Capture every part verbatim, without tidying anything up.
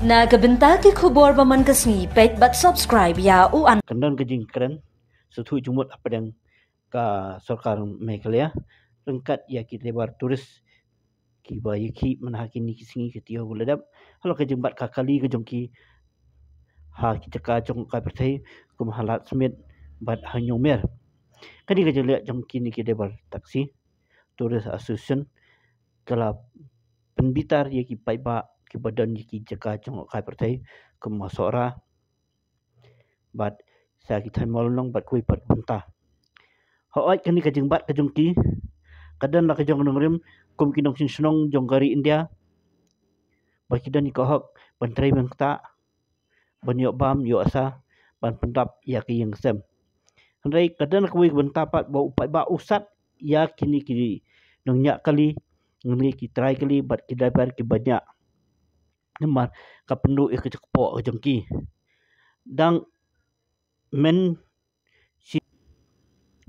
Na ka bynta ki khubor ba man ka sngi, peit bad subscribe ïa u an. Kan don ka jingkren sngewthuh jingmut hapdeng ka sorkar Meghalaya ryngkat ïa ki driver tourist kiba ïakhih mynta ha kine ki sngi ki taïew ba la dep halor ka jingbat ka kali ka jong ki ha ki jaka jngohkai pyrthei kum ha Ladmit bad ha Hynñiewmer. Ka dei ka jingleh jong kine ki driver taxi Tourist Association ka la pynbitar ïa ki paidbah kiba don ïa ki jaka jngohkai pyrthei kum ha Sohra bad sa ki thaiñ Mawlynnong bad kiwei pat bynta. Hooid kane ka jingbat ka jong ki ka don la ka jong ka nongrim kum ki nongshong shnong jong ka ri India ba ki don ïa ka hok ban trei ban ktah ban ïoh bam ïoh sa ban pyndap ïa ka ïing sem. Hynrei ka don kawei ka bynta pat ba u paidbah u sat ïa kine ki nongñiah kali, kine ki trai kali bad ki driver kiba ñiah. Namar ka pynduh ïa ka jingkpoh ka jong ki. Dang men shi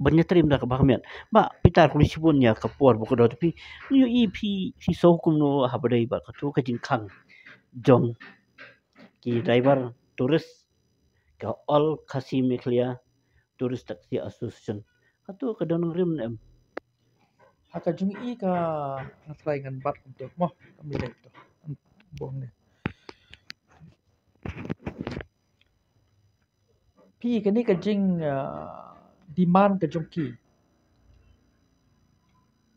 ban ïatrei mynta kaba kham miat. Ba phi tar khublei shibun ïa ka por ba ka don phi. Ngi ïohi phi phi sngewsih kumno haba dei bad kato ka jingkhang jong ki driver tourist ka All Khasi Meghalaya Tourist Taxi Association. Kato ka don nongrim ne em? Ha ka jong i ka nga trai ngan bat kumto mo kam lei to. Bong ne. Phi kane ka jing ah, demand ka jong ki.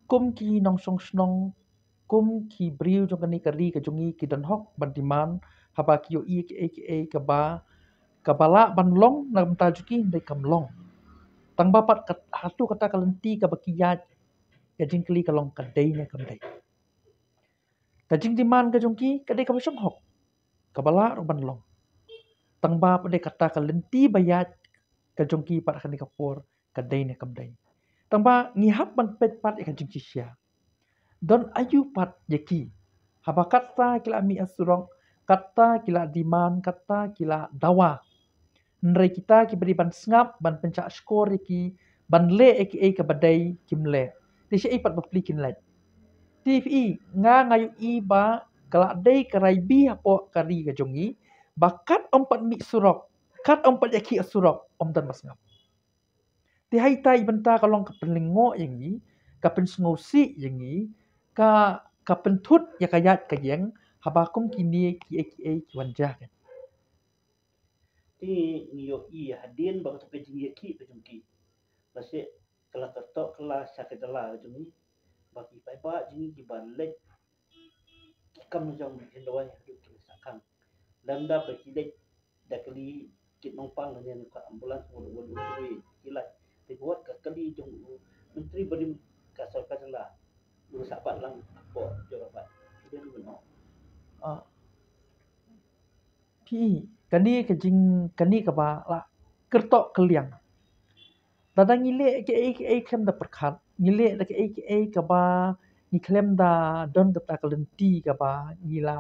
Kum ki nongshong shnong kum ki briew jong kane ka ri ka jong i ki don hok ban demand haba ki ïohi kiei kiei kaba kaba lah ban long na ka bynta jong ki hynrei kam long. Tang ba pat kat hato kata ka lynti kaba ki ïaid ka jingkylli ka long ka dei ne kam dei. Ka jingdemand ka jong ki ka dei kaba shong hok kaba lah ruh ban long. Tang ba pat dei kata ka lynti ba ïaid ka jong ki pat ha kane ka por ka dei ne kam dei. Tang ba ngi hap ban peit pat ïa ka jingshisha. Don aïu pat ïa ki haba kata ki la mih ha surok, kata ki la demand, kata ki la dawa. Hynrei kita kiba dei ban sngap ban pynshah shkor ïa ki ban leh ïa kiei kaba dei kim leh. Te shaei pat ba pli kin leit. Te phi i nga nga ïohi ba ka la dei ka rai bi hapoh ka ri ka jong i ba kat ym pat mih surok, kat ym pat ïakhih ha surok ym don ba sngap. Te ha ita i bynta ka long ka pynlyngngoh ïa ngi, ka pynsngewsih ïa ngi, ka ka pynthut ïa ka ïaid ka ïeng haba kum kine kiei kiei ki wan jia. Te ngi ïohi hadien ba kato ka jingïakhih ka jong ki. Lashai ka la kyrtoh ka la sha ka jylla ka jong ngi ba ki paidbah jong ngi kiba leit ki kam jong ki hynrei haduh ki la shah khang. Lymda ba ki leit da kali kit nongpang ne ka ambulance ngut ngut ngut ki lait. Te ka wat ka kali jong u Myntri barim ka sorkar jylla u la shah bat lang hapoh Jorabat. Ki dei ruh noh. Ah. Phi i kane ka jing kane kaba la kyrtoh kylliang. Lada ngi leh kiei kiei khlem da pyrkhat, ngi leh da kiei kiei kaba ngi khlem da don kata ka lynti kaba ngi la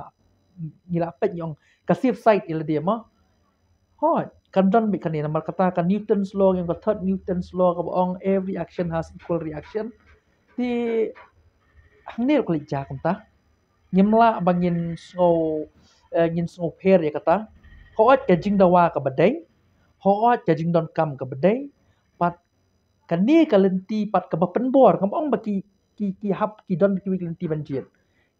ngi la peit ngi ong ka safe side ïa lade mo. Hooid kan don beit kane namar kata ka Newton's law, ïa ka third Newton's law kaba ong every action has equal reaction. Te hangne ruh ka leit jia kumta. Ngim lah ba ngin sngew eh, ngin sngewpher ïa kata. Hooid ka jingdawa kaba dei, hooid ka jingdonkam kaba dei, pat kane ka lynti pat kaba pynbor, ngam ong ba ki ki ki hap ki don kiwei ki lynti ban jied.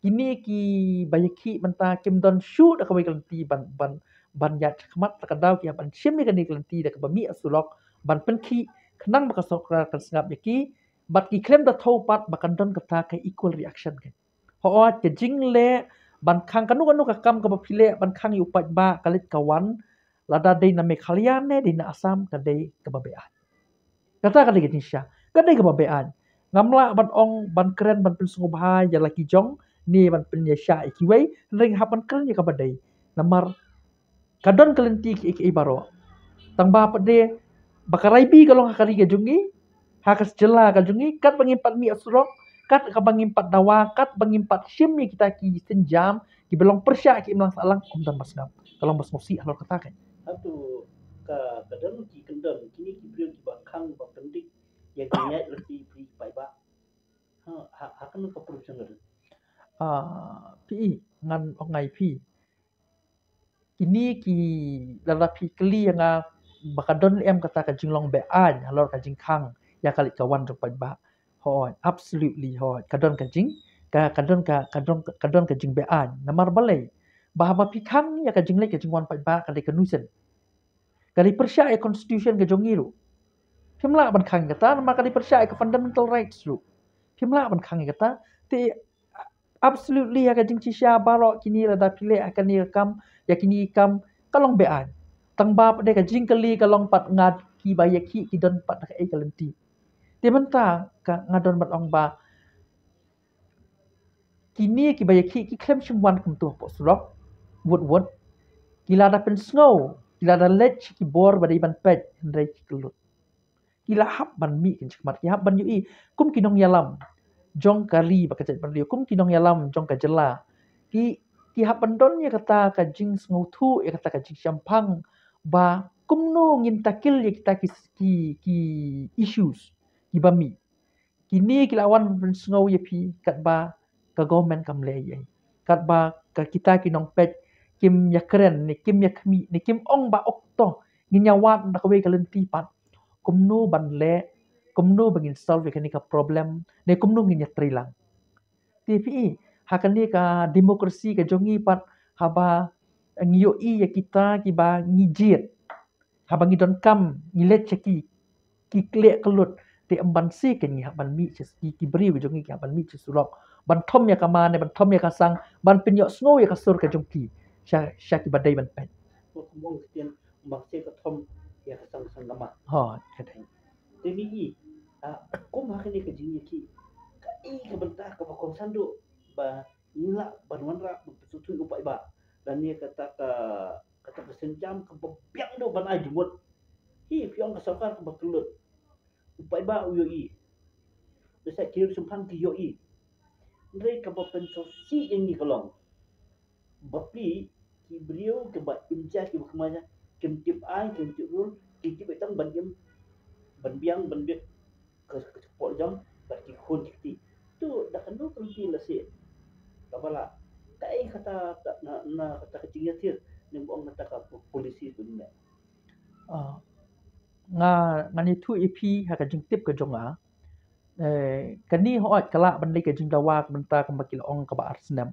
Kine kiba ïakhih mynta kim don shuh da kawei ka lynti ban ban ban ïaid shakhmat, la ka daw ki hap ban shim ïa kane ka lynti da kaba mih ha surok ban pynkhih khnang ba ka sorkar kan sngap ïa ki bad ki khlem da thew pat ba kan don kata ka equal reaction ka. Hooid ka jingleh ban khang kano kano ka kam kaba phi leh ban khang ïa u paidbah ka leit ka wan, lada dei na Meghalaya ne dei na Assam ka dei kaba beaiñ. Kata ka dei ka jingshisha, ka dei kaba beaiñ. Ngam lah ban ong ban kren ban pynsngewbha ïa la ki jong ne ban pynïaishah ïa kiwei, hynrei nga hap ban kren ïa kaba dei. Namar ka don ka lynti kiei kiei baroh. Tang ba pat de ba ka rai bi ka long ha ka ri ka jong ngi, ha ka jylla ka jong ngi, katba ngim pat mih ha surok, katba ngim pat dawa, katba ngim pat shim ïa kita ki sienjam kiba long pyrshah ki imlang sahlang, ym don ba sngap. Ka long ba sngewsih halor kata ka. Hato ka ka don ki kyndon kine ki briew kiba khang ba pyndik ïa ki ïaid lynti phi paidbah. Ha ha ha kano ka provision ka don? Ah, phi i ngan ong ngai phi. Kine ki, lada phi kylli ïa nga ba ka don em kata ka jinglong beaiñ halor ka jingkhang ïa ka leit ka wan jong paidbah. Hooid, absolutely hooid. Ka don ka jing, ka, ka don ka, ka don, ka don ka jingbeaiñ. Namar balei? Ba haba phi khang ïa ka jingleit ka jingwan paidbah ka dei ka nuisance. Ka dei pyrshah ïa constitution ka jong ngi ruh. Phim lah ban khang ïa kata namar ka dei pyrshah ïa ka fundamental rights ruh. Phim lah ban khang ïa kata. Te absolutely ha ka jingshisha baroh kine lada phi leh ha kane ka kam, ïa kine ki kam, ka long beaiñ. Tang ba pat de ka jingkylli ka long pat nga, kiba ïakhih ki don pat ha kaei ka lynti. Te mynta ka nga don ban ong ba kine kiba ïakhih ki khlem shym wan kumto hapoh surok. Wut wut. Ki la da pynsngew, ki la da leit sha ki bor ba dei ban peit, hynrei ki kyllut. Ki la hap ban mih ki jingkhmat, ki hap ban ïohi kum ki nongïalam jong ka ri bad ka jaitbynriew, kum ki nongïalam jong ka jylla. Ki, ki hap ban don ïa kata ka jingsngewthuh, ïa kata ka jingshemphang ba kumno ngin tackle ïa kita ki, ki, ki issues kiba mih. Kine ki la wan ban pynsngew ïa phi katba ka government kam leh ei ei. Katba ka kita ki nongpeit kim ïakren ne kim ïakhmih ne kim ong ba ok to ngin ïa wad na kawei ka lynti pat. Kumno ban leh, kumno ba ngin solve ïa kane ka problem, ne kumno ngin ïatrei lang. Te phi i, ha kane ka democracy ka jong ngi pat, haba ngi ïohi ïa kita kiba ngi jied, haba ngi donkam, ngi leit sha ki, ki leh kyllut, te ym ban shisha ngi hap ban mih sha ki, ki briew ki jong ngi ki hap ban mih sha surok ban thom ïa ka ma ne ban thom ïa ka sang, ban pynïohsngew ïa ka sur ka jong ki sha, sha kiba dei ban peit. Kumba ong ktien, ym ban shisha ka thom ïa ka sang, sang ka ma. Hooid, ka dei. Te ngi i, ah, kum ha kane ka jingïakhih, kaei ka bynta kaba kongsan duh ba ngi lah ban wanrah ban pynsngewthuh ïa u paidbah. Lane kata ka, kata ka sienjam kaba biang duh ban ai jingmut. Hi, phi ong ka sorkar kaba kyllut. U paidbah u ïohi. Bad sa ki riew shemphang ki ïohi. Hynrei kaba pynsngewsih ïa ngi ka long ba phi, ki briew kiba im ja, kiba kynmaw ja, kim tip aiñ, kim tip rule, ki tip tang ban im, ban biang, ban biang ka, ka kpoh jam bad ki khun ki kti. To da kano ka lynti la shisha kaba lah, kaei kata, ta, na, na kata ka jingïathir ne ba ong kata ka po-, policy tu ne? Ah, nga, ngan ïathuh ïa phi ha ka jingtip ka jong nga. Eh, kane hooid ka lah ban dei ka jingdawa ka bynta kumba ki la ong kaba ar snem.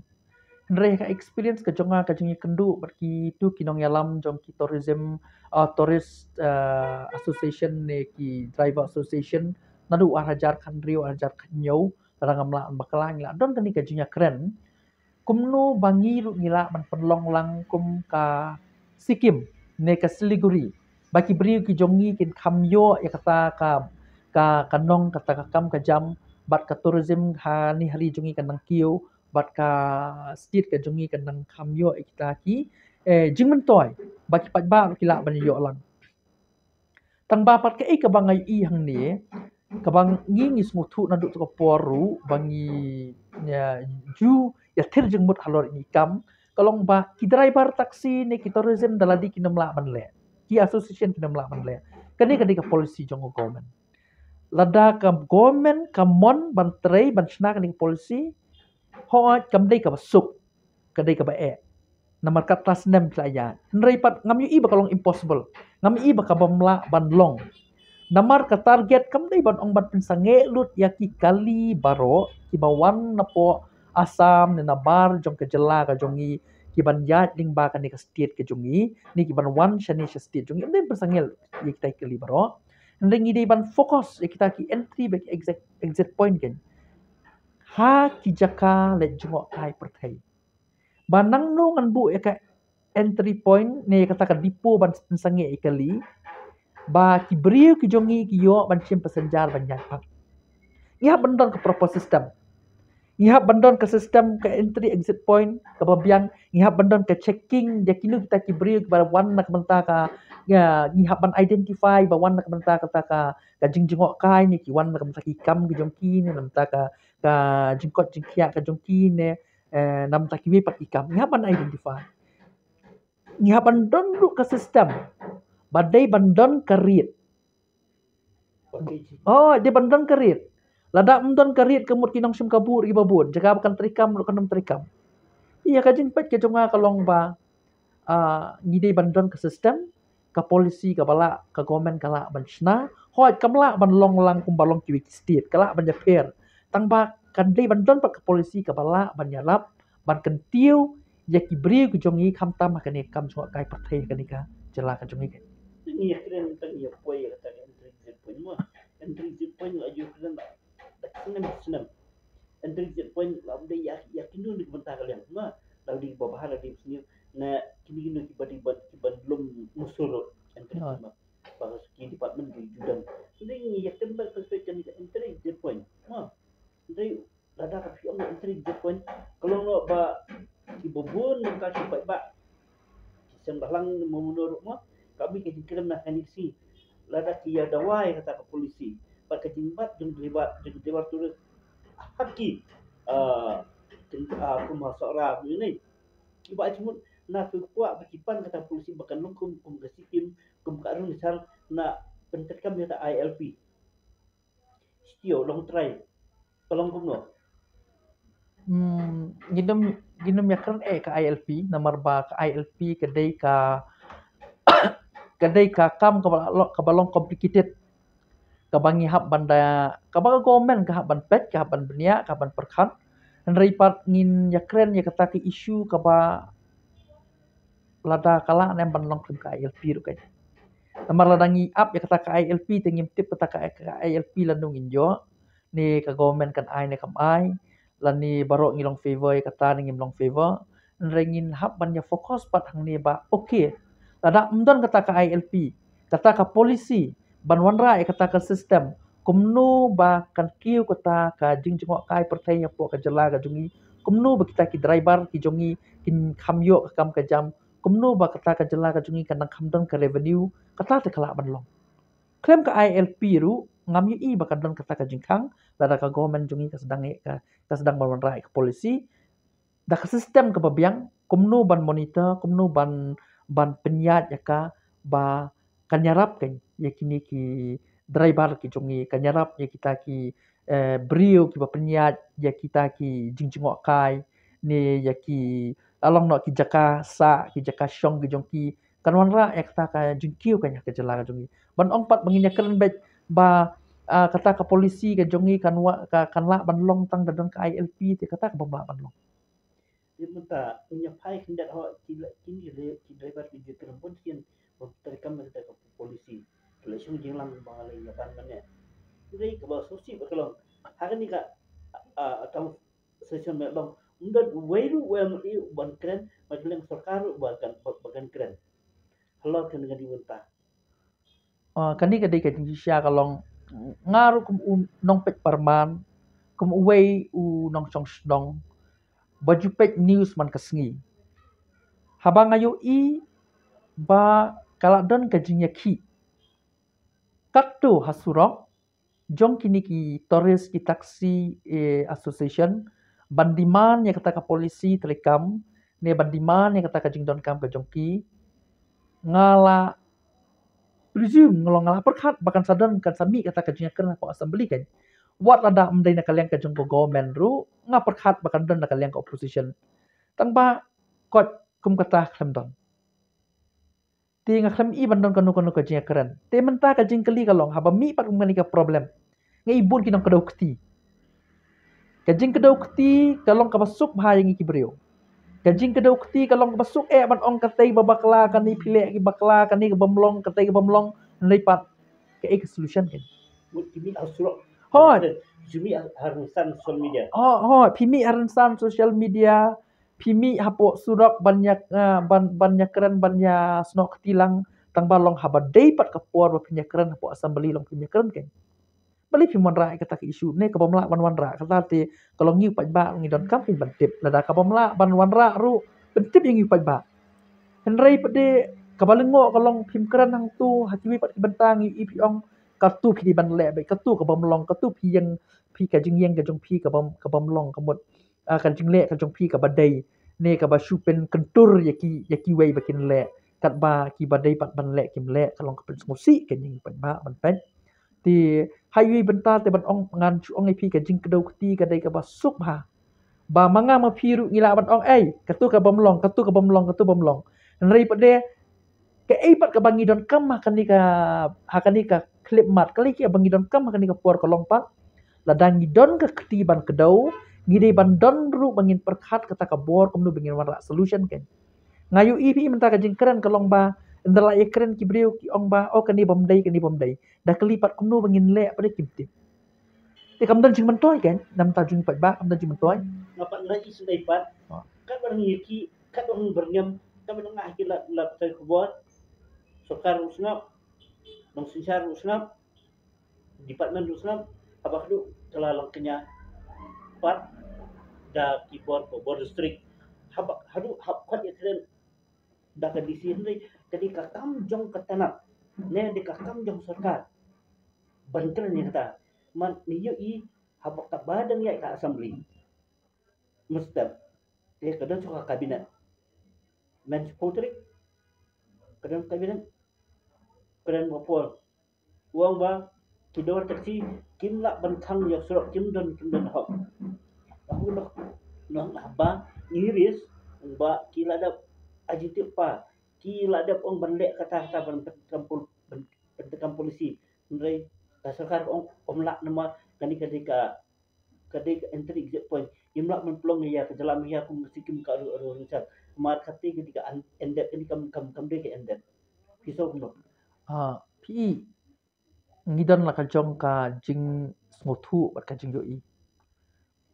Hynrei ha ka experience ka jong nga, ka jingïakynduh bad kitu ki nongïalam jong ki tourism, ah, tourist, ah, association ne ki driver association, naduh ar hajar khathynriew, ar hajar khathynñiew, lada ngam lah bakla, ngi la don kane ka jingïakren kumno ba ngi ruh ngi lah ban pynlong lang kum ka Sikkim ne ka Siliguri, ba ki briew ki jong ngi kin kham ïoh ïa kata ka, ka, ka nong, kata ka kam ka jam, bad ka tourism ha ne ha ri jong ngi kan nang kiew, bad ka state ka jong ngi kan nang kham ïoh ïa kita ki, eh, jingmyntoi, ba ki paidbah ruh ki lah ban ïoh lang. Tang ba pat kaei kaba nga ïohi hangne, kaba ngi, ngi sngewthuh naduh tu ka por ruh ba ngi, ïa, ju ïathir jingmut halor ine i kam, ka long ba ki driver taxi ne ki tourism da lade kin ym lah ban leh, ki association kin ym lah ban leh. Kane ka dei ka policy jong ka government. Lada ka government ka mon ban trei ban shna kane ka policy, hooid kam dei kaba suk, ka dei kaba eh. Namar katto snem phi la ïaid. Hynrei pat ngam ïohi ba ka long impossible. Ngam ïohi ba ka bym lah ban long. Namar ka target kam dei ban ong ban pynsangeh lut ïa ki kali baroh kiba wan napoh Assam ne nabar jong ka jylla ka jong ngi, kiban ïaid lyngba kane ka state ka jong ngi, ne kiban wan shane sha state jong ngi. Ym dei ban pynsangeh lut ïa kita ki kali baroh. Hynrei ngi dei ban focus ïa kita ki entry bad ki exit, exit point kein ha ki jaka leit jngohkai pyrthei. Ba nangno ngan buh ïa ka entry point ne kata ka depot ban pynsangeh ïa ki kali, ba ki briew ki jong ngi ki ïoh ban shim passenger ban ïaid pat. Ngi hap ban don ka proper system. Ngi hap ban don ka system ka entry exit point kaba biang. Ngi hap ban don ka checking ïa kino kita ki briew kiba wan na ka bynta ka, ïa, ngi hap ban identify ba wan na ka bynta kata ka, ka jingjngohkai ne ki wan na ka bynta ki kam ki jong ki ne na ka bynta ka, ka jingkoit jingkhiah ka jong ki ne, eh, na ka bynta kiwei pat ki kam. Ngi hap ban identify. Ngi hap ban don ruh ka system ba dei ban don ka rit. Oh, dei ban don ka rit. Lada ym don ka rit ka mut ki nongshim kabu ruh kiba bun, jaka ba kan treikam ruh kan ym treikam. Ïa ka jingpeit ka jong nga ka long ba ah, ngi dei ban don ka system, ka policy kaba lah, ka government ka lah ban shna, hooid kam lah ban long lang kumba long kiwei ki state, ka lah ban ïapher. Tang ba kan dei ban don pat ka policy kaba lah ban ïarap, ban kyntiew ïa ki briew ki jong ngi khamtam ha kane ka kam jngohkai pyrthei ha kane ka jylla ka jong ngi. Ngi ïa kren tang ïa poi ïa kata ka entry exit point mo. Entry exit point la ïa kren da snem snem. Entry exit point la dei ïa ïa kino ni bynta ka liang ma. La dei ba bahar la dei snem na kini kino ki badi ban ki ban lum musur entry exit point. Ba ki department ki judan. Dei ngi ïa kren ba perspective ka entry exit point ma. Dei lada ka phi ong entry exit point ka long noh ba ki bubun ka ki paidbah ki seng bhalang mo mano ruh mo ka mi ka jingkren na kane ka sngi. Lada ki ïa dawai kata ka policy ba ka jingbat jong driver jong driver tourist ha ki ah, jong ah, kum ha Sohra ni ni ki ba jingmut na ki kwah ba ki pan kata policy ba kan long kum kum ka Sikkim kum ka Arunachal na pyntrei kam ïa ta I L P. Stia long trai. Ka long kumno? Hmm, ngin ym ngin ym ïa kren eh ka I L P namar ba ka I L P ka dei ka ka dei ka kam kaba lo- kaba long complicated, kaba ngi hap ban da kaba ka government ka hap ban peit, ka hap ban bniah, ka hap ban pyrkhat. Hynrei pat ngin ïa kren ïa kata ka issue kaba lada ka lah ne ban long khlem ka I L P ruh ka. Namar lada ngi ap ïa kata ka I L P te ngim tip kata ka ka I L P lano ngin ïoh, ne ka government kan ai ne kam ai, lane baroh ngi long favour ïa kata ne ngim long favour. Hynrei ngin hap ban ïa focus pat hangne ba okay, lada ym don kata ka I L P, kata ka policy ban wanrah ïa kata ka system, kumno ba kan kiew kata ka jingjngohkai pyrthei hapoh ka jylla ka jong ngi, kumno ba kita ki driver ki jong ngi kin kham ïoh ka kam ka jam, kumno ba kata ka jylla ka jong ngi kan nang kham don ka revenue, kata te ka lah ban long. Khlem ka I L P ruh ngam ïohi ba kan don kata ka jingkhang lada ka government jong ngi ka sdang eh ka ka sdang ban wanrah eh ka policy da ka system kaba biang, kumno ban monitor, kumno ban ban pynïaid ïa ka ba kan ïarap kein ïa kine ki driver ki jong ngi, kan ïarap ïa kita ki eh, briew kiba pynïaid ïa kita ki jingjngohkai ne ïa ki la long noh ki jaka sah, ki jaka shong ki jong ki, kan wanrah ïa kata ka jingkiew kein ha ka jylla ka jong ngi. Ban ong pat ba ngin ïa kren beit ba ah, kata ka policy ka jong ngi kan wa ka kan lah ban long tang da don ka I L P te kata ka bym lah ban long. Te mynta ngin ïa phai khyndiat ho ki la- kini ki le- ki driver ki jingkren bun sien ba trei kam da ka policy. Ki la shong jinglang ba la ïa ban mane. Dei kaba sngewsih ba ka long ha kane ka ah, tang session me long. Ym don uwei ruh uwei em i ban kren ba ki leng sorkar ruh ba kan ba kan kren. Halor kane ka dei mynta. Ah, kane ka dei ka jingshisha ka long nga ruh kum u nongpeit parman, kum uwei u nongshong shnong ba ju peit news man ka sngi. Haba nga ïohi ba ka la don ka jingïakhih katto ha surok jong kine ki tourist ki taxi eh, association ban demand ïa kata ka policy treikam ne ban demand ïa kata ka jingdonkam ka jong ki. Nga la presume nga long nga la pyrkhat ba kan sa don kan sa mih kata ka jingïakren hapoh assembly kan. Wat lada ym dei na ka liang ka jong ka government ruh nga pyrkhat ba kan don na ka liang ka opposition. Tang ba kot kum kata khlem don. Te nga khlem i ban don kano kano ka jingïakren. Te mynta ka jingkylli ka long haba mih pat kum kane ka problem. Nga i bun ki nongkdew kti. Ka jingkdew kti ka long kaba suk bha ïa ngi ki briew. Ka jingkdew kti ka long kaba suk eh ban ong katei ba bakla kane phi leh ki bakla kane ka bym long katei ka bym long. Hynrei pat kaei ka solution kan. Mut ki mih ha surok. Hooid. Ki mih ha rynsan social media. Hooid, hooid, phi mih ha rynsan social media. Phi mih hapoh surok ban ïa ah, ban ban ïakren ban ïa snoh kti lang tang ba long haba dei pat ka por ba phin ïakren hapoh assembly long phim ïakren kein. Balei phim wanrah ïa kata ka issue ne ka bym lah ban wanrah kata te ka long ngi u paidbah ngi donkam phin ban tip lada ka bym lah ban wanrah ruh pyntip ïa ngi u paidbah. Hynrei pat de kaba lyngngoh ka long phim kren hangtu ha kiwei pat ki bynta ngi i phi ong katu phi dei ban leh beit katu ka bym long katu phi ïeng phi ka jingïeng ka jong phi ka bym ka bym long ka mut ah, ka jingleh ka jong phi kaba dei ne kaba shu pynkyntur ïa ki ïa kiwei ba kin leh katba kiba dei pat ban leh kim leh ka long ka pynsngewsih ka jingpynbha ban peit. Te ha iwei bynta te ban ong ngan shu ong ïa phi ka jingkdew kti ka dei kaba suk bha ba ma nga ma phi ruh ngi lah ban ong ei katu ka bym long katu ka bym long katu bym long. Hynrei pat de, kaei pat kaba ngi donkam ha kane ka, ha kane ka khyllipmat, kaei kaba ngi donkam ha kane ka por ka long pat, lada ngi don ka kti ban kdew, ngi dei ban don ruh ba ngin pyrkhat kata ka bor kumno ba ngin wanrah solution kein. Nga ïohi phi mynta ka jingkren ka long ba, ynda la ïakren ki briew ki ong ba, oh kane bym dei, kane bym dei. Da kylli pat kumno ba ngin leh pat de kim tip. Te kam don jingmyntoi kein, namar ta jingpait ba kam don jingmyntoi. Nga pat nga i sendai pat. Ah. Kat ba ngi ki, kat ba ngi berngem, kat ba nga ki la, la tai khubor. Sorkar ruh sngap, nong synshar ruh sngap, department ruh sngap, haba haduh ka la lang kenya pat da ki bor, bor district. Haba haduh hap kwat ïa kren da ka D C hynrei ka dei ka kam jong ka tnat ne dei ka kam jong sorkar ban kren ïa kata. Man ngi ïohi haba ka ba dang ïaid ka assembly mynstep te ka don sha ka cabinet. Men sha putri ka don cabinet, ka don ba por. U ong ba ki driver taxi kim lah ban khang ïa surok, kim don, kim don hok. Aku noh noh haba ngi risk ba ki la dep aji tip pa, ki la dep ong ban leh kata kata ban pyndonkam pol-, ban pyndonkam polisi. Hynrei ka sorkar ong ym lah namar kane ka dei ka, ka dei ka entry exit point. Im lah ban pynlong ïa ka jylla mynta kum ka Sikkim ka ruh ruh ruh. Mar kata ka dei ka un-, ended, kane kam, kam, kam dei ka ended. Phi sngew kumno? Ah, phi ngi don la ka jong ka jingsngewthuh bad ka jingïohi.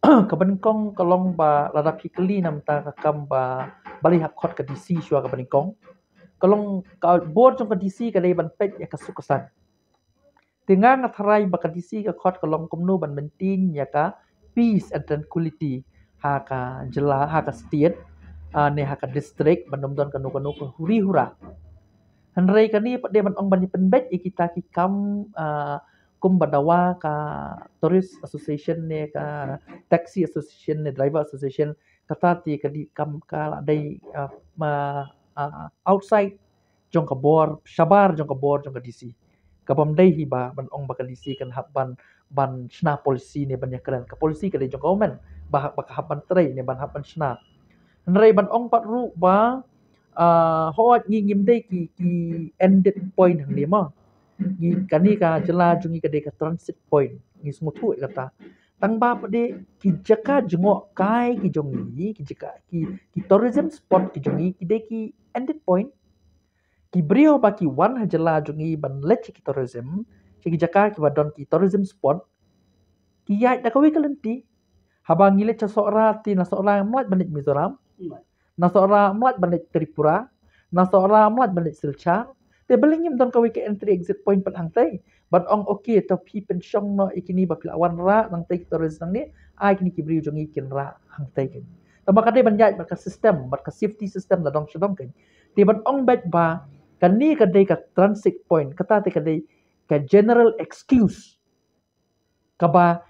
Kaba nyngkong ka long ba lada phi kylli namar ka kam ba balei hap khot ka D C shuwa kaba nyngkong. Ka long ka bor jong ka D C ka dei ban peit ïa ka suk ka saiñ. Te nga nga tharai ba ka D C ka khot ka long kumno ban maintain ïa ka peace and tranquility ha ka jylla, ha ka state, ah, ne ha ka district, ban ym don kano kano ka huri hura. Hynrei kane pat de ban ong ban ïa pynbeit ïa kita ki kam, ah, kumba dawa ka tourist association ne ka taxi association ne driver association, kata te ka dei kam ka la dei, ah, ma, ah, outside jong ka bor, shabar jong ka bor jong ka D C. Ka bym dei hi ba ban ong ba ka D C kan hap ban, ban shna polisi ne ban ïakren. Ka polisi ka dei jong government ba, ba ka hap ban trei ne ban hap ban shna. Hynrei ban ong pat ruh ba, ah, hooid ngi ngim dei ki, ki ended point hangne mo. Ngi kane ka jylla jong ngi ka dei ka transit point. Ngi sngewthuh ïa kata. Tang ba pat de ki jaka jngohkai ki jong ngi, ki jaka ki, ki tourism spot ki jong ngi ki dei ki ended point. Ki briew ba ki wan ha jylla jong ngi ban leit sha ki tourism, sha ki jaka kiba don ki tourism spot, ki ïaid da kawei ka lynti. Haba ngi leit sha Sohra te na Sohra ym lah ban leit Mizoram, na Sohra ym lah ban leit Tripura, na Sohra ym lah ban leit Silchar. Te balei ngim don kawei ka entry exit point pat hangtei ban ong okay, to phi pynshong noh ïa kine ba phi la wanrah nangtei ki tourist nangne, ai kine ki briew jong ngi kin rah hangtei kein. Tangba ka dei ban ïaid bad ka system, bad ka safety system na dong sha dong kein. Te ban ong beit ba kane ka dei ka transit point, kata te ka dei ka general excuse kaba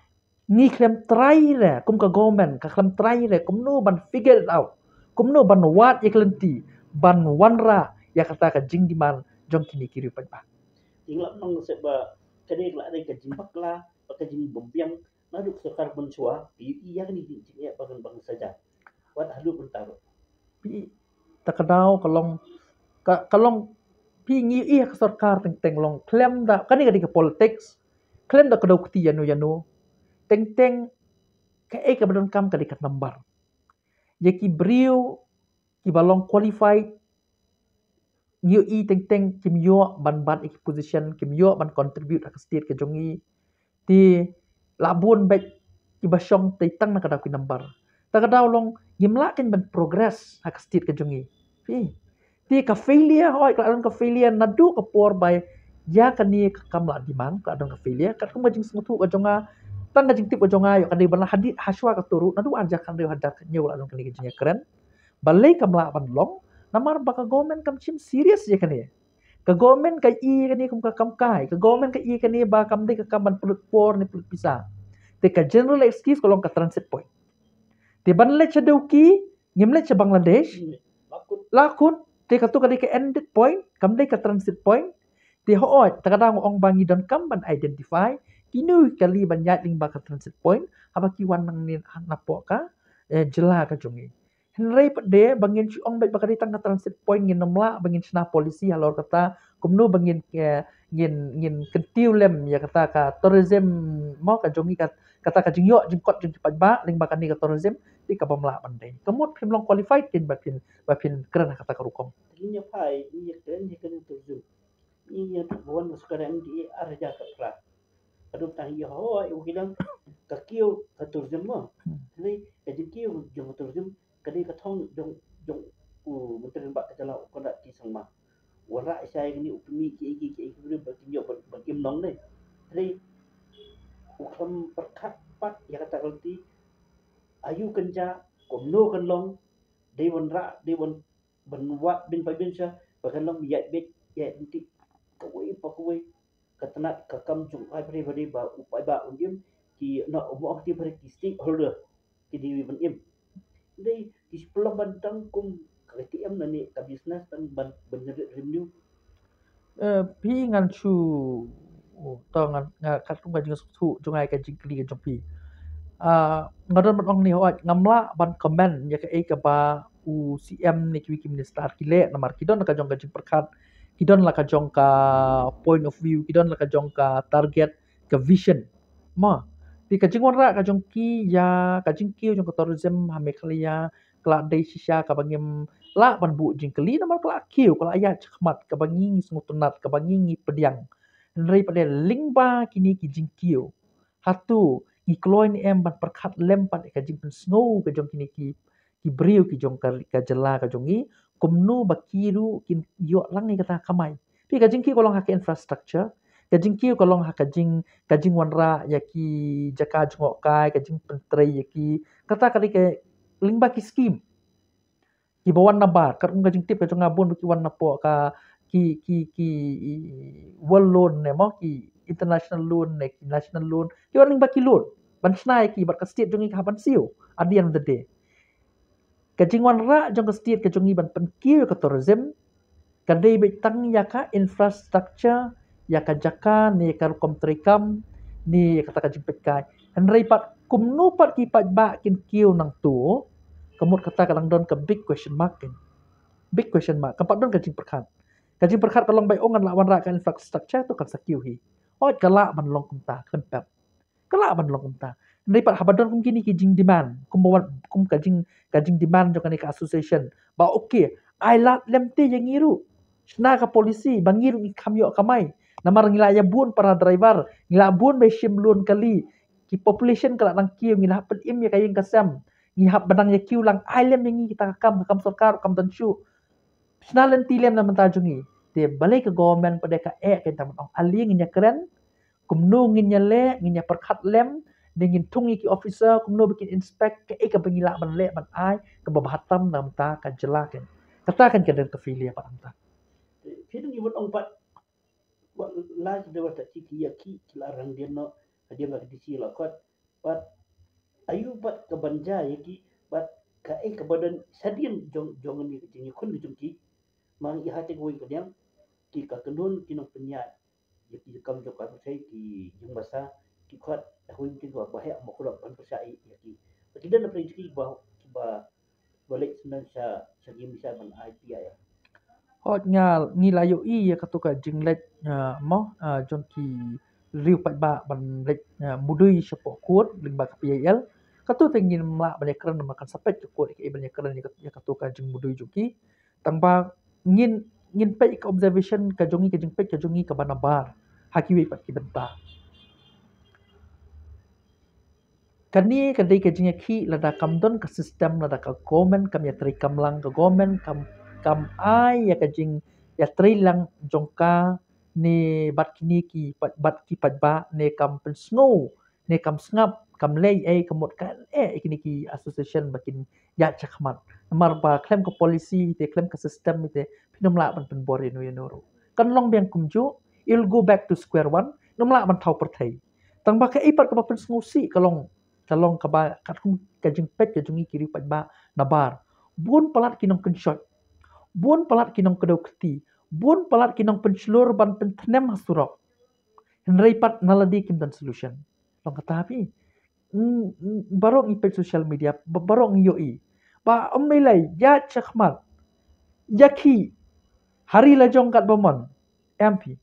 ngi khlem try re, kum ka government ka khlem try re kumno ban figure it out, kumno ban wad ïa ka lynti ban wanrah ïa kata ka jingdemand jong kine ki riew paidbah. Ïa nga la nang sep ba ka dei la dei ka jingbakla bad ka jingbymbiang naduh ka sorkar mynshuwa. Phi ïohi ïa kane ka jingeh ba kan bang saja wat haduh mynta ruh. Phi, ta ka daw ka long, ka, ka long, phi ngi ïohi ka sorkar teng teng long khlem da, kane ka dei ka politics, khlem da ka daw kti ïano ïano. Teng teng kaei kaba donkam ka dei ka number. Ïa ki briew kiba long qualified ngi ïohi teng teng kim ïoh ban bat ïa ki position, kim ïoh ban contribute ha ka state ka jong ngi. Te la bun beit kiba shong tei tang na ka daw ki number. Ta ka daw long ngim lah kein ban progress ha ka state ka jong ngi. Phi, te ka failure, hooid ka la don ka failure naduh ka por ba ïa kane ka kam la demand, ka la don ka failure. Katkum ka jingsngewthuh ka jong nga, tang ka jingtip ka jong nga ïoh ka dei ban la hadien hashwa kato ruh, naduh arhajar khathynriew, arhajar khathynñiew la don kane ka jingïakren. Balei kam lah ban long? Namar ba ka government kam shim serious ïa kane. Ka government ka ïohi ïa kane kum ka kam kai, ka government ka ïohi ïa kane ba kam dei ka kam ban pynlut por ne pynlut pisa. Te ka general excuse ka long ka transit point. Te ban leit sha Dawki, ngim leit sha Bangladesh. La kut, te kato ka dei ka ended point, kam dei ka transit point. Te hooid, ta ka daw nga ong ba ngi donkam ban identify kino kali ban ïaid lyngba ka transit point haba ki wan nangne napoh ka, eh, jylla ka jong ngi. Hynrei pat de ba ngin shu ong beit ba ka dei tang ka transit point, ngin nym lah ba ngin shna policy halor kata kumno ba ngin, eh, ngin, ngin kyntiew lem ïa kata ka tourism mo ka jong ngi, ka, kata ka jingïoh jingkot jong ki paidbah lyngba kane ka tourism, te ka bym lah ban dei. Ka mut phim long qualified kin ba phin, ba phin kren ha kata ka rukom. Ngi ïa phai, ngi ïa kren, ngi ïa kren tourism. Ngi ïa tu bon mas kren di ar hajar ka pra. Ka dum tang ïa ho, ïa u kidang ka kiew ka tourism mo. Hmm. Hynrei ka jingkiew jong ka tourism ka dei ka thong jong, jong u Myntri Rangbah ka jylla u Conrad K Sangma. Wanrah ïa shai kane u pynmih kiei kiei kiei kiei ba kin ïoh ban, ban im nong ne. Hynrei u khlem pyrkhat pat ïa kata ka lynti. Aïu kan jia, kumno kan long, dei wanrah, dei wan ban wad byn pa byn sha ba kan long ïaid beit ïaid beit kawei pa kawei. Ka tnat ka kam jong u paidbah ba u paidbah un im, ki na u mo ki paidbah ki stakeholder ki dei ban im. Dei ki shu pynlong ban tang kum ka ATM na ne ka business tang ban ban generate revenue. Eh, phi ngan shu, oh, to ngan, nga kat kum ka jingsngewthuh jong nga ïa ka jingkylli ka jong phi. Ah, nga don ban ong ni, hooid, ngam lah ban comment ïa kaei kaba u CM ne kiwei ki minister ki leh, namar ki don la ka jong ka jingpyrkhat, ki don la ka jong ka point of view, ki don la ka jong ka target, ka vision. Ma, te ka jingwanrah ka jong ki ïa ka jingkiew jong ka tourism ha Meghalaya ka la dei shisha kaba ngim lah ban buh jingkylli, namar ka la kiew, ka la ïaid shakhmat, kaba ngi ngi sngewtynnat, kaba ngi ngi pdiang. Hynrei pat de lyngba kine ki jingkiew, hato ngi kloi ne em ban pyrkhat lem pat ïa ka jingpynsngew ka jong kine ki, ki briew ki jong ka, ka jylla ka jong ngi, kumno ba ki ruh kin ïoh lang ïa kata ka kamai. Phi, ka jingkiew ka long ha ka infrastructure, ka jingkiew ka long ha ka jing, ka jingwanrah ïa ki jaka jngohkai, ka jingpyntrei ïa ki, kata ka dei ka lyngba ki scheme kiba wan nabar, katkum ka jingtip ka jong nga bun ba ki wan napoh ka ki, ki, ki world loan ne mo, ki international loan ne, ki national loan, ki wan lyngba ki loan ban shna ïa ki, bad ka state jong ngi ka hap ban siew at the end of the day. Ka jingwanrah jong ka state ka jong ngi ban pynkiew ïa ka tourism ka dei beit tang ïa ka infrastructure, ïa ka jaka ne ka rukom treikam ne ïa kata ka jingpeitkai. Hynrei pat kumno pat ki paidbah kin kiew nangto, ka mut kata ka dang don ka big question mark kan. Big question mark. Kam pat don ka jingpyrkhat. Ka jingpyrkhat ka long ba ong ngan lah wanrah ka infrastructure, to kan sa kiew hi. Hooid, ka lah ban long kumta, khlem pep. Ka lah ban long kumta. Hynrei pat haba don kum kine ki jingdemand, kum ba wan, kum ka jing, ka jingdemand jong kane ka association ba, okay, ai lad lem te ïa ngi ruh, shna ka policy ba ngi ruh ngi kham ïoh kamai. Namar ngi la ïa bun para driver, ngi la bun ba shim loan kali, ki population ka la nang kiew, ngi la hap pynim ïa ka ïing ka sem, ngi hap ba nang ïa kiew lang, ai lem ïa ngi kita ka kam, ka kam sorkar kam don shuh. Shna lynti lem na bynta jong ngi. Te balei ka government pat de ka eh, ka tang ban ong ale ngin ïa kren, kumno ngin ïa leh, ngin ïa pyrkhat lem, ne ngin thung ïa ki officer kumno ba kin inspect, kaei kaba ngi lah ban leh ban ai kaba bha tam na bynta ka jylla kan. Kata kan ka don ka failure pat hangta. Phi dang ïa ban ong pat, wat la ki dei wat ki, ki ïa ki, ki la rang dien noh, hadien la ka D C la khot, bad aïu bad ka ban jia ïa ki, bad kaei kaba don shadien jong, jong kane ka jingïakhun ka jong ki. Ma ngi ïa ha te kawei ka liang, ki ka kynhun ki nongpynïaid ïa ki kam jong ka pyrthei, ki jingmasa, ki khot ha kawei ka liang ba heh mo, ka la ban pyrshah ïa ki. Ki don na pyrshah ki ba, ba ba leit sha, sha ki misa ban ai pia ïa. Hooid, nga, ngi la ïohi ïa kato ka jingleit, ah, mo, ah, jong ki riew paidbah ban leit, ah, mudui shapoh court lyngba ka P I L. Kato te ngim lah ban ïa kren, namar kan sa peit ka court ïa kaei ban ïa kren ïa kat-, ïa kato ka jingmudui jong ki. Tang ba ngin, ngin peit ka observation ka jong ngi, ka jingpeit ka jong ngi kaba nabar ha kiwei pat ki bynta. Kane ka dei ka jingïakhih lada kam don ka system, lada ka government kam ïatrei kam lang, ka government kam, kam ai ïa ka jingïatrei lang jong ka ne bad kine ki pat, bad ki paidbah ne kam pynsngew, ne kam sngap, kam leh ei, ka mut ka eh ïa kine ki association ba kin ïaid shakhmat. Namar ba khlem ka policy te, khlem ka system te, phin ym lah ban pynbor ïano ïano ruh. Kan long biang kumjuh, it'll go back to square one, ym lah ban thaw pyrthei. Tang ba kaei pat kaba pynsngewsih ka long, ka long kaba katkum ka jingpeit ka jong ngi ki riew paidbah nabar. Bun palat ki nongkynshoit, bun palat ki nongkdew kti, bun palat ki nongpynshlur ban pynthnem ha surok. Hynrei pat na lade kim don solution. Long kata phi. Mm, mm, baroh ngi peit social media, ba-, baroh ngi ïohi. Ba ym ei lei, ïaid shakhmat. Ïakhih. Ha ri la jong katba mon. Em phi.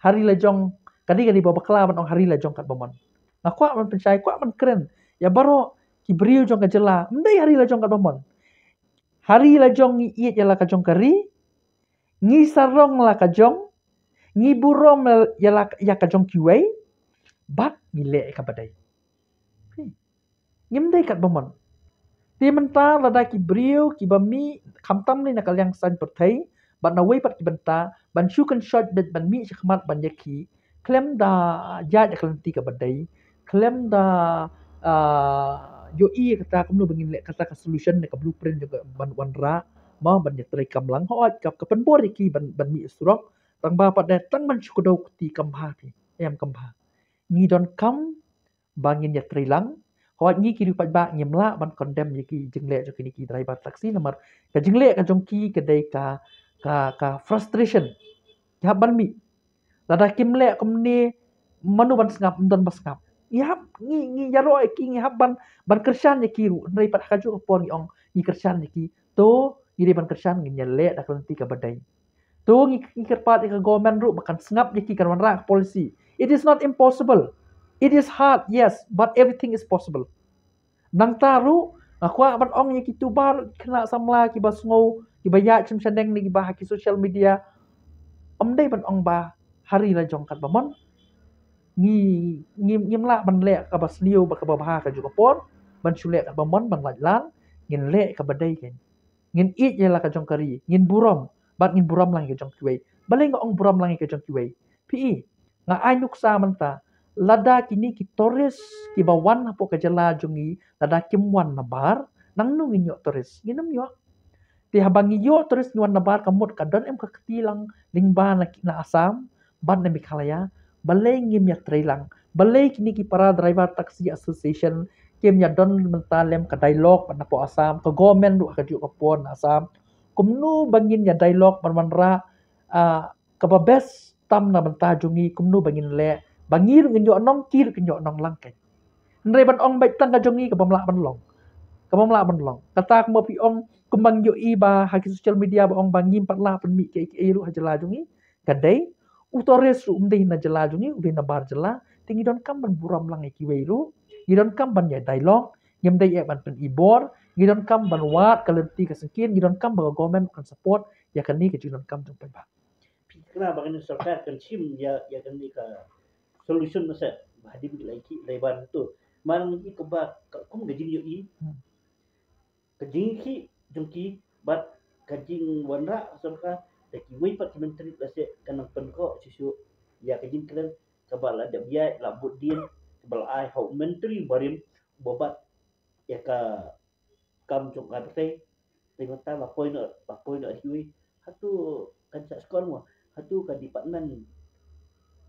Ha ri la jong, ka dei ka dei ba bakla ban ong ha ri la jong katba mon. Nga kwah ban pynshai, kwah ban kren ïa baroh ki briew jong ka jylla. Ym dei ha ri la jong katba mon. Ha ri la jong ngi ïeit ïa la ka jong ka ri. Ngi sarong la ka jong. Ngi burom ïa la, ïa ka jong kiwei. Bad ngi leh ïa kaba dei. Ngim dei katba mon. Te mynta lada ki briew kiba mih khamtam ne na ka liang saiñ pyrthei bad na wei pat ki bynta ban shu kynshoit beit ban mih shakhmat ban ïakhih khlem da ïaid ïa ka lynti kaba dei, khlem da, ah, ïohi kata kumno ba ngin leh kata ka solution ne ka blueprint jong ka ban wanrah, ma ban ïatrei kam lang, hooid ka, ka pynbor ïa ki ban, ban mih surok, tang ba pat de tang ban shu kdew kti kam bha phi, em kam bha. Ngi donkam ba ngin ïatrei lang. Hooid ngi ki riewpaidbah ngim lah ban condemn ïa ki jingleh jong kine ki driver taxi namar ka jingleh ka jong ki ka dei ka, ka, ka frustration. Ki hap ban mih. Lada kim leh kumne mano ban sngap, ym don ba sngap. Ngi hap, ngi, ngi ïaroh ïa ki, ngi hap ban, ban kyrshan ïa ki ruh. Hynrei pat ha kajuh ka por ngi ong ngi kyrshan ïa ki. To ngi dei ban kyrshan, ngin ïaleh da ka lynti kaba dei. To ngi, ngi kyrpad ïa ka government ruh ba kan sngap ïa ki, kan wanrah ka policy. It is not impossible. It is hard, yes, but everything is possible. Nangta ruh nga kwah ban ong ïa kito baroh ki khynnah samla kiba sngew, kiba ïaid shem shaneng ne kiba ha ki social media. Ym dei ban ong ba ha ri la jong katba mon. Ngi, ngi, ngim lah ban leh kaba sniew bad kaba bha ha kajuh ka por, ban shu leh katba mon, ban lait lan, ngin leh kaba dei kein. Ngin ïeit ïa la ka jong ka ri, ngin burom, bad ngin burom lang ïa ka jong kiwei. Balei nga ong burom lang ïa ka jong kiwei? Phi i, nga ai nuksa mynta, lada kine ki tourist kiba wan hapoh ka jylla jong ngi, lada kim wan nabar, nangno ngin ïoh tourist? Ngin ym ïoh. Te haba ngi ïoh tourist ngi wan nabar, ka mut ka don em ka kti lang lyngba na ki, na Assam bad na Meghalaya, balei ngim ïatrei lang? Balei kine ki para driver taxi association kim ïadon mynta lem ka dialogue bad na poh Assam, ka government ruh ha kajuh ka por na Assam? Kumno ba ngin ïa dialogue ban wanrah, ah, kaba best tam na bynta jong ngi, kumno ba ngin leh ba ngi ruh ngin ïoh nong, ki ruh kin ïoh nong lang kein. Hynrei ban ong beit tang ka jong ngi ka bym lah ban long. Ka bym lah ban long. Kata kumba phi ong, kumba ngi ïohi ba ha ki social media ba ong ba ngim pat lah pynmih kiei kiei ruh ha jylla jong ngi. Ka dei, u tourist ruh um dei na jylla jong ngi, u dei nabar jylla. Te ngi donkam ban burom lang ïa kiwei ruh. Ngi donkam ban ïa dialogue, ngim dei eh ban pynibor. Ngi donkam ban wad ka lynti ka syngkien, ngi donkam ba ka government kan support ïa kane ka jingdonkam jong paidbah. Phi kynmaw ba kane sorkar kan shim ïa, ïa kane ka solution masa ba hadien ki lai ki lai ban tu. Man i kaba ka kum ka jingïohi. Hmm. Ka jingïohi jong ki bad ka jingwanrah sorkar da kiwei pat ki menteri lehse kan nang pynkoh shisha ïa ka jingkren kaba la dep ïaid la bud dien kaba la ai ha u menteri barim ba bat ïa ka kam jong ka pyrthei. Te mynta ba poi noh, ba poi noh ha kiwei. Hato kan sa skor mo. Hato ka department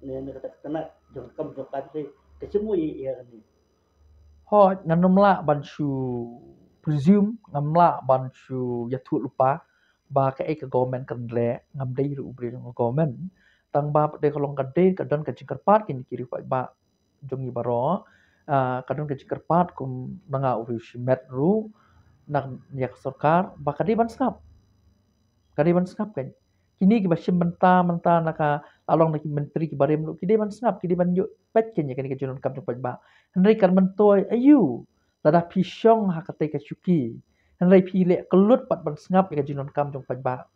ne, ne kata ka tnat jong kam jong ka pyrthei ka shim mo ïa, ïa kane. Hooid, ngan ym lah ban shu presume, ngam lah ban shu ïathuh lypa ba kaei ka government kan leh, ngam dei ruh u briew jong ka government. Tang ba pat de ka long ka dei ka don ka jingkyrpad kine ki riewpaidbah jong ngi baroh, ah, ka don ka jingkyrpad kum na nga uwei u shimet ruh na ïa ka sorkar ba ka dei ban sngap. Ka dei ban sngap kein. Kine kiba shim bynta, bynta na ka la long na ki menteri ki barim ruh, ki dei ban sngap, ki dei ban ïoh peit kein ïa kane ka jingdonkam jong paidbah. Hynrei kan myntoi aïu lada phi shong ha katei ka shuki, hynrei phi leh kyllut pat ban sngap ïa ka jingdonkam jong paidbah.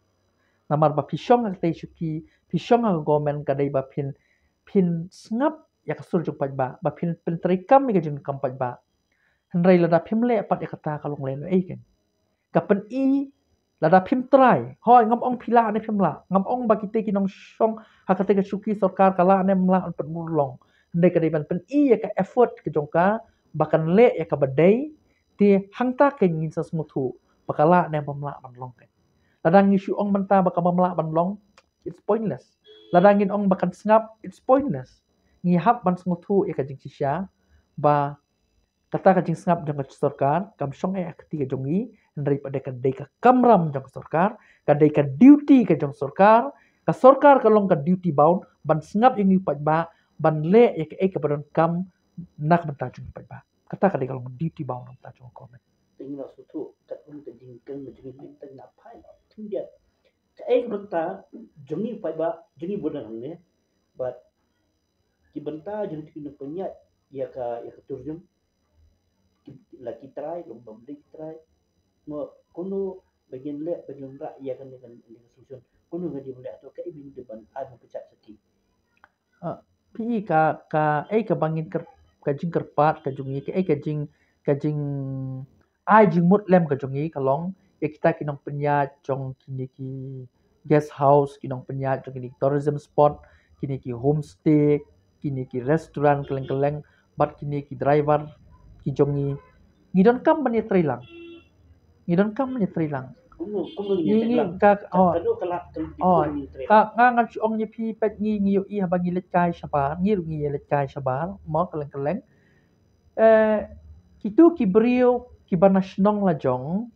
Namar ba phi shong ha katei ka shuki, phi shong ha ka government ka dei ba phin, phin sngap ïa ka sur jong paidbah, ba phin pyntreikam ïa ka jingdonkam paidbah. Hynrei lada phim leh pat ïa kata ka long lehnohei kein. Ka pyni lada phim trai, hooid ngam ong phi lah ne phim lah, ngam ong ba kitei ki nongshong ha katei ka shuki sorkar ka lah ne ym lah, ban pynmur long. Hynrei ka dei ban pyni ïa ka effort ka jong ka ba kan leh ïa kaba dei, te hangta kein ngin sa sngewthuh ba ka lah ne bym lah ban long kein. Lada ngi shu ong mynta ba ka bym lah ban long, it's pointless. Lada ngin ong ba kan sngap, it's pointless. Ngi hap ban sngewthuh ïa ka jingshisha ba kata ka jingsngap jong ka sorkar kam shong eh ha kti ka jong ngi, hynrei pat de ka dei ka kamram jong ka sorkar, ka dei ka duty ka jong sorkar. Ka sorkar ka long ka duty bound ban sngap ïa ngi paidbah, ban leh ïa kaei kaba donkam na ka bynta jong ngi paidbah. Kata ka dei ka long duty bound na ka bynta jong ka government. Ngi la shu thuh kat un ka jingkren ka jingkren tang na phai na thung dia. Ka ei ka bynta jong ngi paidbah jong ngi bun hangne. Bad ki bynta jong ngi ki nongpynïaid ïa ka ïa ka tourism. Ki la ki trai long bam dei ki trai. Mo kono ba ngin leh ba ngin rah ïa kane ka solution. Kono nga di leh to ka ei ba ngin di ban ai ba pynjah sati. Ah, phi i ka ka ei ka ba ngin kyrpad ka jingkyrpad ka jong ngi ka ei ka jing ka jing ai jingmut lem ka jong ngi ka long ïa kita ki nongpynïaid jong kine ki guest house, ki nongpynïaid jong kine ki tourism spot, kine ki homestay, kine ki restaurant kylleng kylleng bad kine ki driver ki jong ngi. Ngi donkam ban ïatreilang. Ngi donkam ban ïatreilang. Ngi ngi ka oh oh ka nga ngan shu ong ïa phi peit ngi ngi ïohi haba ngi leit kai shabar, ngi ruh ngi leit kai shabar mo kylleng kylleng. Eh, kitu ki briew kiba na shnong la jong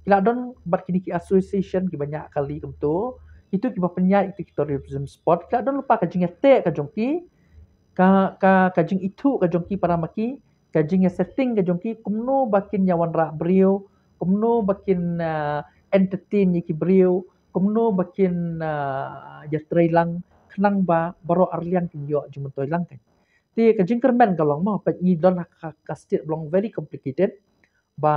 ki la don bad kine ki association kiba ñiah kali kumto. Kitu kiba pynïaid kitu ki tourism spot ki la don lypa ka jingïateh ka jong ki, ka ka ka jingithuh ka jong ki para ma ki, ka jingïasetting ka jong ki kumno ba kin ïawanrah briew, kumno ba kin ah, entertain ïa ki briew, kumno ba kin ah, ïatreilang khnang ba baroh arliang kin ïoh jingmyntoi lang kan. Te ka jingkyrmen ka long mo peit ngi don ha ka, ka state ba long very complicated. Ba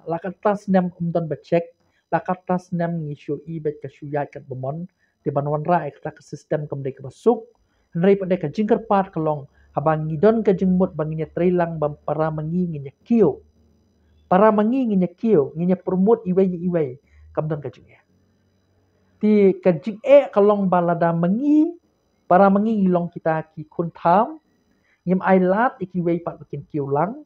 la katta snem ym don ba check, la katta snem ngi shu i beit ka shu ïaid katba mon. Te ban wanrah ïa kata ka system kam dei kaba suk. Hynrei pat dei ka jingkyrpad ka long haba ngi don ka jingmut ba ngin ïatreilang ba para ma ngi ngin ïakiew. Para ma ngi ngin ïakiew, ngin ïa promote iwei ïa iwei kam don ka jingeh. Te ka jingeh ka long ba lada ma ngi para ma ngi ngi long kita ki khun tham, ngim ai lad ïa kiwei pat ba kin kiew lang,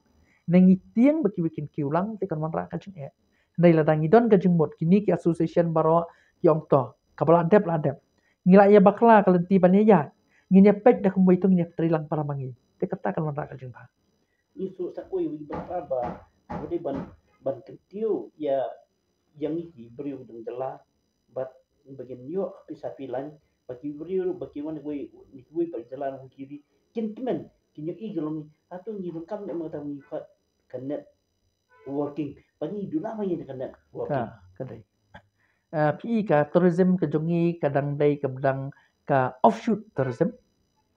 ne ngi tieng ba kiwei kin kiew lang te kan wanrah ka jingeh. Hynrei lada ngi don ka jingmut kine ki association baroh ki ong to kaba la dep la dep. Ngi la ïa bakla ka lynti ban ïa ïaid. Ngin ïa peit da kumwei to ngin ïa pynreilang para ma ngi. Te kata kan wanrah ka jingbha. Ngi shu sa koi wi ba ba ba dei ban ban kyntiew ïa ïa ngi ki briew dang jylla bad ba ngin ïoh pisa pilan ba ki briew ba ki wan wei ni wei ba jylla na ki ri kin kmen kin ïoh i jyllong ni. Hato ngi donkam ne ma ta ngi khot ka networking ba ngi duna ma ngi ka networking. Ka ka dei. Ah, phi i ka tourism ka jong ngi ka dang dei ka dang ka offshoot tourism.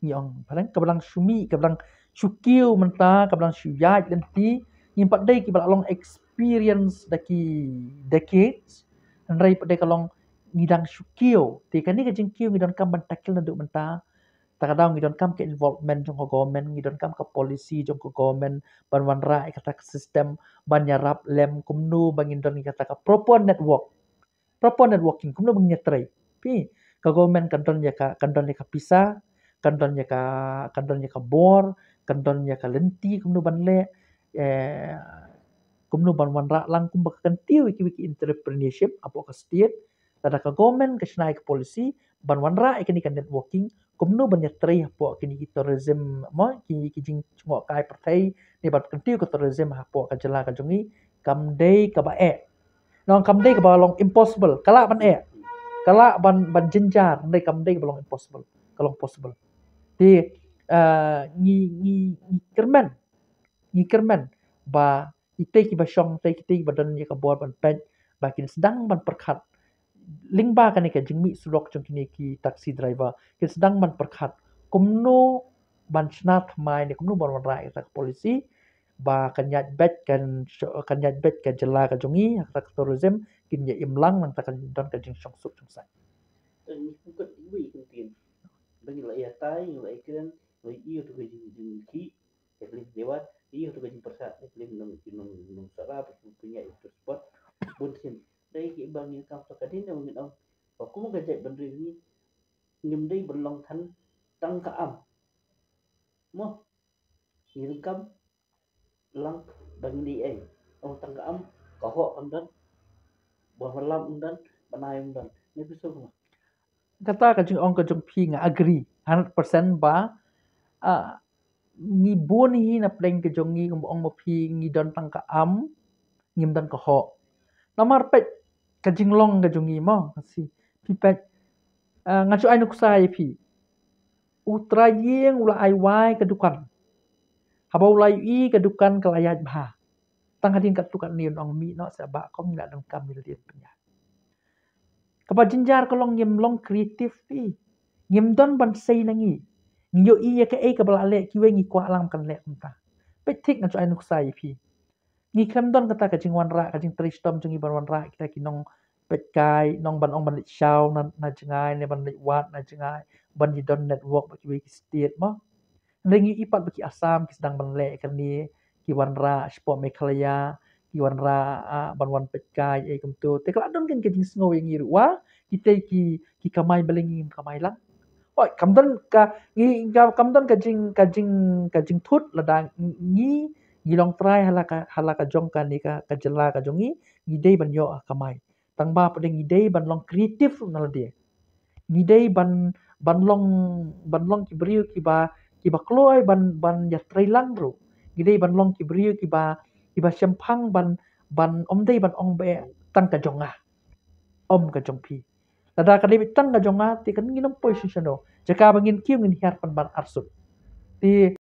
Ngi ong phareng kaba dang shu mih kaba dang shu kiew mynta kaba dang shu ïaid lynti. Ngim pat dei kiba la long experience da ki decades. Hynrei pat dei ka long ngi dang shu kiew. Te kane ka jingkiew ngi donkam ban tackle naduh mynta. Ta ka daw ngi donkam ka involvement jong ka government, ngi donkam ka policy jong ka government ban wanrah ïa kata ka system ban ïarap lem kumno ba ngin don ïa kata ka proper network. Proper networking kumno ba ngin ïatrei. Phi ka government kan don ïa ka kan don ïa ka pisa, kan don ïa ka kan don ïa ka bor, kan don ïa ka lynti kumno ban leh, eh, kumno ban wanrah lang kumba ka kyntiew ïa ki wiki entrepreneurship hapoh ka state. Lada ka government ka shna ïa ka policy ban wanrah ïa kane ka networking kumno ban ïatrei hapoh kine ki tourism mo ki ki jingjngoh kai pyrthei ne ban kyntiew ka tourism hapoh ka jylla ka jong ngi kam dei kaba eh. Nong kam dei kaba long impossible. Ka lah ban eh. Ka lah ban ban jynjar, hynrei kam dei kaba long impossible. Ka long possible. Te eh, ngi ngi ngi kyrmen. Ngi kyrmen ba itei kiba shong, itei kitei kiba don ïa ka bor ban peit ba kin sdang ban pyrkhat lyngba kane ka jingmih surok jong kine ki taxi driver kin sdang ban pyrkhat kumno ban shna thymmai ne kumno ban wanrah ïa ka policy ba kan ïaid beit kan sho- kan ïaid beit ka jylla ka jong ngi ha ka tourism kin ïa im lang nangta kan don ka jingshongsuk shongsaiñ. Tang ngi pukot iwei i kyntien ba ngi la ïa tai ngi la ïa kren ngi la ïa tu ka jing jing ki ka kling lewat ïa tu ka jing persat ka kling nong nong nong sara ba tu punya itu spot bun sin dei ki ba ngi kam sa ka din nong ngi nong ba kum ka jait ban ri ngi ngim dei ban long than tang ka am mo ngi kam lang ba ngi dei ai ong tang ka am ka ho am dan ba malam am dan ba nai am dan ne pisu mo. Kata ka jingong ka jong phi nga agree hundred percent ba ah, ngi bun hi na pleng ka jong ngi ong ma phi ngi don tang ka am ngim don ka ho. Namar peit ka jinglong ka jong ngi mo si phi peit ah, nga shu ai nuksa ïa phi. U trai ïing u la ai wai ka dukan. Haba u la ïohi ka dukan ka la ïaid bha. Tang hadien katto katne un ong mih noh seh bah, kong ngi la donkam ïa lade pynïaid. Kaba jynjar ka long ngim long creative phi. Ngim don ban sei na ngi. Ngi ïohi ïa kaei kaba la leh kiwei ngi kwah lang kan leh kumta. Peit thik nga ju ai nuksa ïa phi. Ngi khlem don kata ka jingwanrah, ka jingtrei shitom jong ngi ban wanrah kita ki nongpeitkai, nong ban ong ban leit shaw na, na jngai, ne ban leit wad na jngai, ban ïa don network bad kiwei ki state mo. Hynrei ngi ïohi pat ba ki Assam ki sdang ban leh kane, ki wanrah shapoh Meghalaya, ki wanrah, ah, ban wan peitkai ei kumto. Te ka la don kein ka jingsngew ïa ngi ruh, wa kitei ki, ki kamai balei ngim kamai lang. Oi, kam don ka, ngi, ka, kam don ka jing, ka jing, ka jingthut lada ngi, ngi long trai ha la ka, ha la ka jong kane ka, ka jylla ka jong ngi, ngi dei ban ïoh kamai. Tang ba pat ngi dei ban long creative ruh na lade. Ngi dei ban, ban long, ban long ki briew kiba, kiba kloi ban, ban ïatrei lang ruh. Ngi dei ban long ki briew kiba, kiba shemphang ban, ban ym dei ban ong ba tang ka jong nga. Ym ka jong phi. Lada ka dei tang ka jong nga, te kan ngin ym poi sha shano. Jaka ba ngin kiew ngin hiar pan ban arsut. Te